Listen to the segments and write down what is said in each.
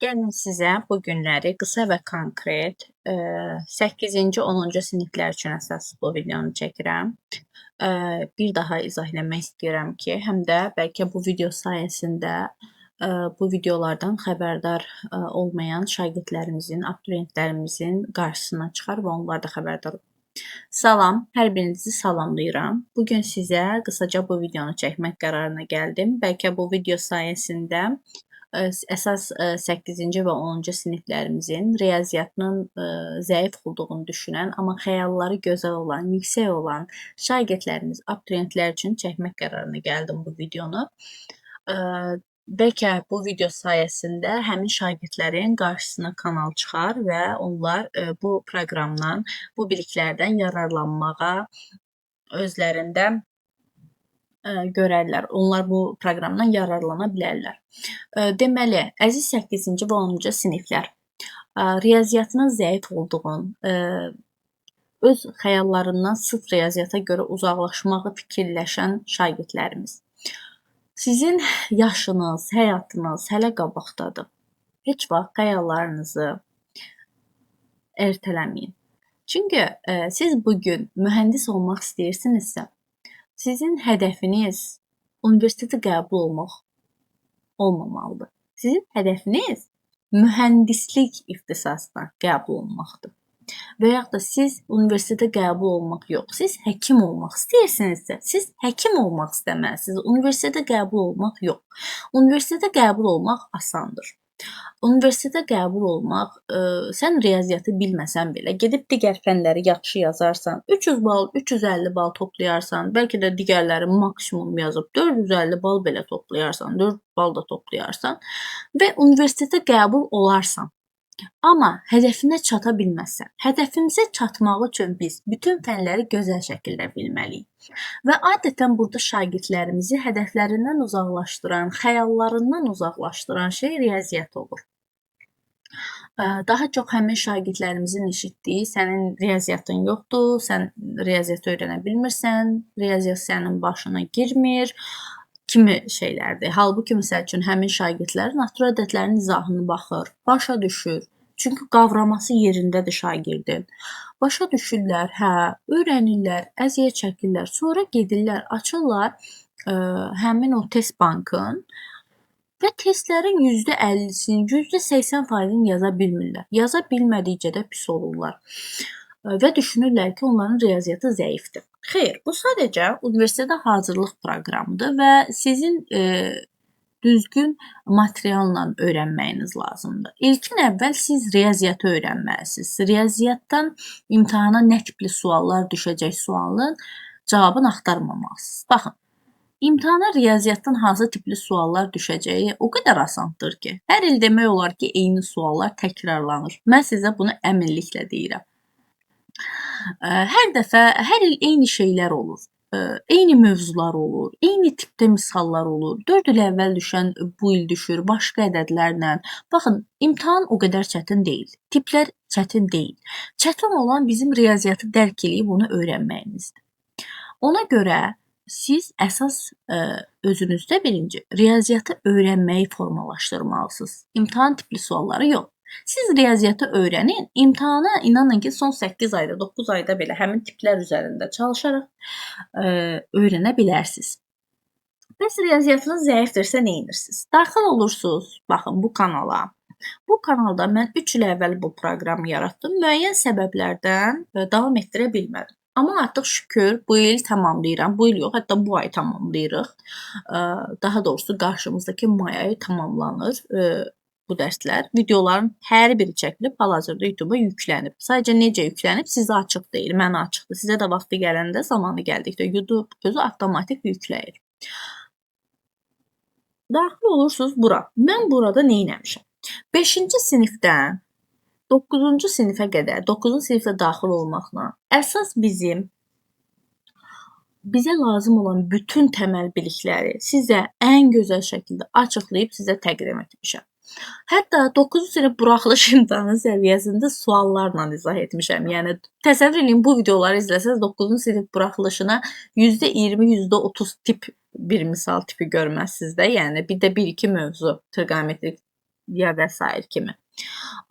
Gəlin sizə bu günləri qısa və konkret 8-ci, 10-cu siniflər üçün əsas bu videonu çəkirəm. Bir daha izah eləmək istəyirəm ki, həm də bəlkə bu video sayəsində bu videolardan xəbərdar olmayan şagirdlərimizin, abituriyentlərimizin qarşısına çıxar və onlar da xəbərdar olur. Salam, hər birinizi salamlayıram. Bu gün sizə qısaca bu videonu çəkmək qərarına gəldim. Bəlkə bu video sayəsində əsas 8-ci və 10-cu siniflərimizin riyaziyyatının zəif olduğunu düşünən, amma xəyalları gözəl olan, yüksək olan şagirdlərimiz, abituriyentlər üçün çəkmək qərarına gəldim bu videonu. Bəlkə bu video sayəsində həmin şagirdlərin qarşısına kanal çıxar və onlar bu proqramdan, bu biliklərdən yararlanmağa özlərində görərlər. Onlar bu proqramdan yararlana bilərlər. Deməli, əziz 8-ci və 10-cu siniflər, riyaziyyatının zəif olduğunu, öz xəyallarından sırf riyaziyyata görə uzaqlaşmağı fikirləşən şagirdlərimiz. Sizin yaşınız, həyatınız hələ qabaqdadır. Heç vaxt xəyallarınızı ertələməyin. Çünki siz bugün mühəndis olmaq istəyirsinizsə, sizin hədəfiniz universitetə qəbul olmaq olmamalıdır. Sizin hədəfiniz mühəndislik ixtisasına qəbul olmaqdır. Və yaxud da siz universitetə qəbul olmaq yox, siz həkim olmaq istəyirsinizsə, siz həkim olmaq istəməlisiniz. Universitetə qəbul olmaq yox. Universitetə qəbul olmaq asandır. Universitetə qəbul olmaq, sən riyaziyyatı bilməsən belə, gedib digər fənləri yaxşı yazarsan, 300 bal, 350 bal toplayarsan, bəlkə də digərləri maksimum yazıb 450 bal belə toplayarsan, 4 bal da toplayarsan və universitetə qəbul olarsan. Amma hədəfinə çata bilməzsən. Hədəfimizə çatmaq üçün biz bütün fənləri gözəl şəkildə bilməliyik. Və adətən burada şagirdlərimizi hədəflərindən uzaqlaşdıran, xəyallarından uzaqlaşdıran şey riyaziyyat olur. Daha çox həmin şagirdlərimizin eşitdiyi, sənin riyaziyyatın yoxdur, sən riyaziyyatı öyrənə bilmirsən, riyaziyyat sənin başına girmir kimi şeylərdir. Halbuki, məsəl üçün, həmin şagirdlər natural ədədlərin izahını baxır, başa düşür. Çünki qavraması yerindədir şagirdin. Başa düşürlər, hə, öyrənirlər, əziyyət çəkirlər. Sonra gedirlər, açırlar həmin o test bankın və testlərin %50-sini, %80%-ni yaza bilmirlər. Yaza bilmədikcə də pis olurlar və düşünürlər ki, onların riyaziyyatı zəifdir. Xeyr, bu sadəcə universitetə hazırlıq proqramıdır və sizin düzgün materialla öyrənməyiniz lazımdır. İlkin əvvəl siz riyaziyyatı öyrənməlisiniz. Riyaziyyatdan imtahana nə tipli suallar düşəcək sualın cavabını axtarmamalısınız. Baxın, imtahana riyaziyyatdan hansı tipli suallar düşəcəyi o qədər asandır ki, hər il demək olar ki, eyni suallar təkrarlanır. Mən sizə bunu əminliklə deyirəm. Hər dəfə, hər il eyni şeylər olur. Eyni mövzular olur, eyni tipdə misallar olur. 4 il əvvəl düşən bu il düşür, başqa ədədlərlə. Baxın, imtahan o qədər çətin deyil. Tiplər çətin deyil. Çətin olan bizim riyaziyyatı dərk eləyib onu öyrənməyimizdir. Ona görə siz əsas özünüzdə birinci riyaziyyatı öyrənməyi formalaşdırmalısınız. İmtahan tipli sualları yox. Siz riyaziyyatı öyrənin, imtahana inanın ki, son 8 ayda, 9 ayda belə həmin tiplər üzərində çalışaraq öyrənə bilərsiniz. Bəs riyaziyyatınız zəifdirsə nə edirsiniz? Daxil olursunuz, baxın, bu kanala. Bu kanalda mən 3 il əvvəl bu proqramı yaratdım. Müəyyən səbəblərdən davam etdirə bilmədim. Amma artıq şükür bu il tamamlayıram. Bu il yox, hətta bu ay tamamlayırıq. Daha doğrusu qarşımızdakı may ayı tamamlanır. Bu dərslər, videoların hər biri çəkilib, hal-hazırda YouTube-a yüklənib. Sadəcə necə yüklənib, sizə açıq deyil, mənə açıqdır. Sizə də vaxtı gələndə, zamanı gəldikdə YouTube özü avtomatik yükləyir. Daxil olursunuz bura. Mən burada nə etmişəm? 5-ci sinifdən 9-cu sinifə qədər, 9-cu sinifdə daxil olmaqla əsas bizə lazım olan bütün təməl bilikləri sizə ən gözəl şəkildə açıqlayıb sizə təqdim etmişəm. Hətta 9-cu sinif buraxılış imtahanı səviyyəsində suallarla izah etmişəm. Yəni təsəvvür eləyin, bu videoları izləsəniz 9-cu sinif buraxılışına %20, %30 tip bir misal tipi görməzsiniz də. Yəni bir də 1-2 mövzu trigonometrik ya və sair kimi.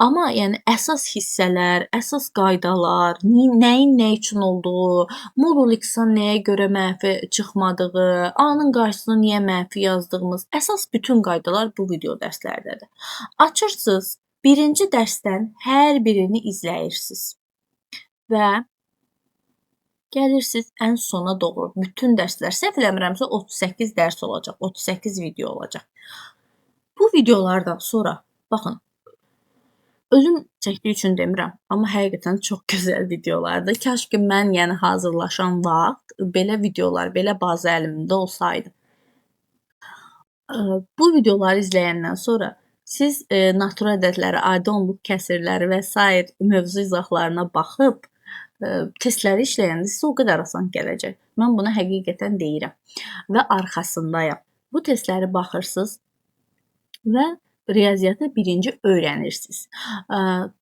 Amma yəni əsas hissələr, əsas qaydalar, nəyin nə üçün olduğu, modul x-in nəyə görə mənfi çıxmadığı, A-nın qarşısına niyə mənfi yazdığımız, əsas bütün qaydalar bu video dərslərdədir. Açırsınız, birinci dərsdən hər birini izləyirsiniz və gəlirsiniz ən sona doğru. Bütün dərslər, səhv eləmirəmsə 38 dərs olacaq, 38 video olacaq. Bu videolardan sonra, baxın, özüm çəkdiyi üçün demirəm, amma həqiqətən çox gözəl videolardır. Kaş ki, mən yəni hazırlaşan vaxt belə videolar, belə baza əlimdə olsaydı. Bu videoları izləyəndən sonra siz natural ədədləri, adi onluq kəsirləri və sair mövzu izahlarına baxıb testləri işləyəndə sizə o qədər asan gələcək. Mən bunu həqiqətən deyirəm və arxasındayam. Bu testləri baxırsınız və riyaziyyatı birinci öyrənirsiniz.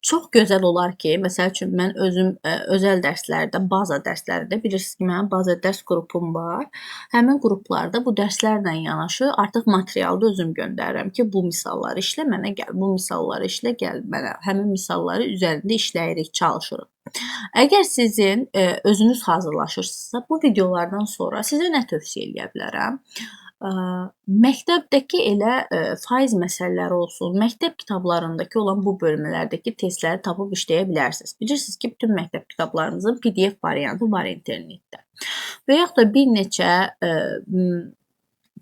Çox gözəl olar ki, məsəl üçün mən özüm özəl dərslərdə, baza dərslərində bilirsiniz ki, mənim baza dərs qrupum var. Həmin qruplarda bu dərslərlə yanaşı artıq materialı da özüm göndərirəm ki, bu misalları işlə, mənə gəl, bu misalları işlə, gəl mənə. Həmin misalları üzərində işləyirik, çalışırıq. Əgər sizin özünüz hazırlaşırsınızsa, bu videolardan sonra sizə nə tövsiyə eləyə bilərəm? Məktəbdəki elə faiz məsələləri olsun, məktəb kitablarındakı olan bu bölmələrdəki testləri tapıb işləyə bilərsiniz. Bilirsiniz ki, bütün məktəb kitablarımızın PDF variantı var internetdə. Və yaxud da bir neçə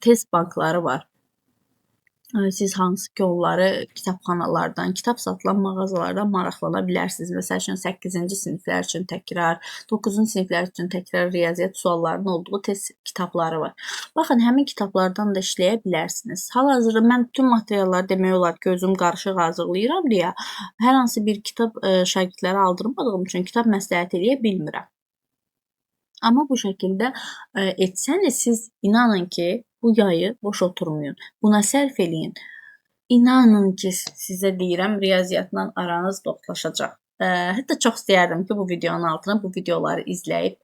test bankları var. Siz hansı ki onları kitabxanalardan, kitab satılan mağazalardan maraqlana bilərsiniz. Məsəl üçün 8-ci siniflər üçün təkrar, 9-cu siniflər üçün təkrar riyaziyyat suallarının olduğu test kitabları var. Baxın, həmin kitablardan da işləyə bilərsiniz. Hal-hazırda mən bütün materialları demək olar ki, özüm qarışıq hazırlayıram deyə hər hansı bir kitab şagirdlərə aldırmadığım üçün kitab məsləhət eləyə bilmirəm. Amma bu şəkildə etsəniz, siz inanın ki, bu yayı boş oturmayın. Buna sərf eləyin. İnanın ki, sizə deyirəm, riyaziyyatla aranız dostlaşacaq. Hətta çox istəyərdim ki, bu videonun altına bu videoları izləyib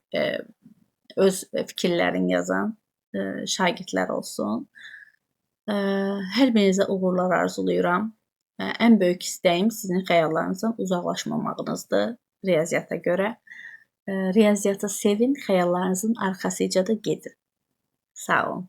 öz fikirlərini yazan şagirdlər olsun. Hər birinizə uğurlar arzulayıram. Ən böyük istəyim sizin xəyallarınızdan uzaqlaşmamağınızdır riyaziyyata görə. Riyaziyyatı sevin, xəyallarınızın arxasıca da gedin. Sağ olun.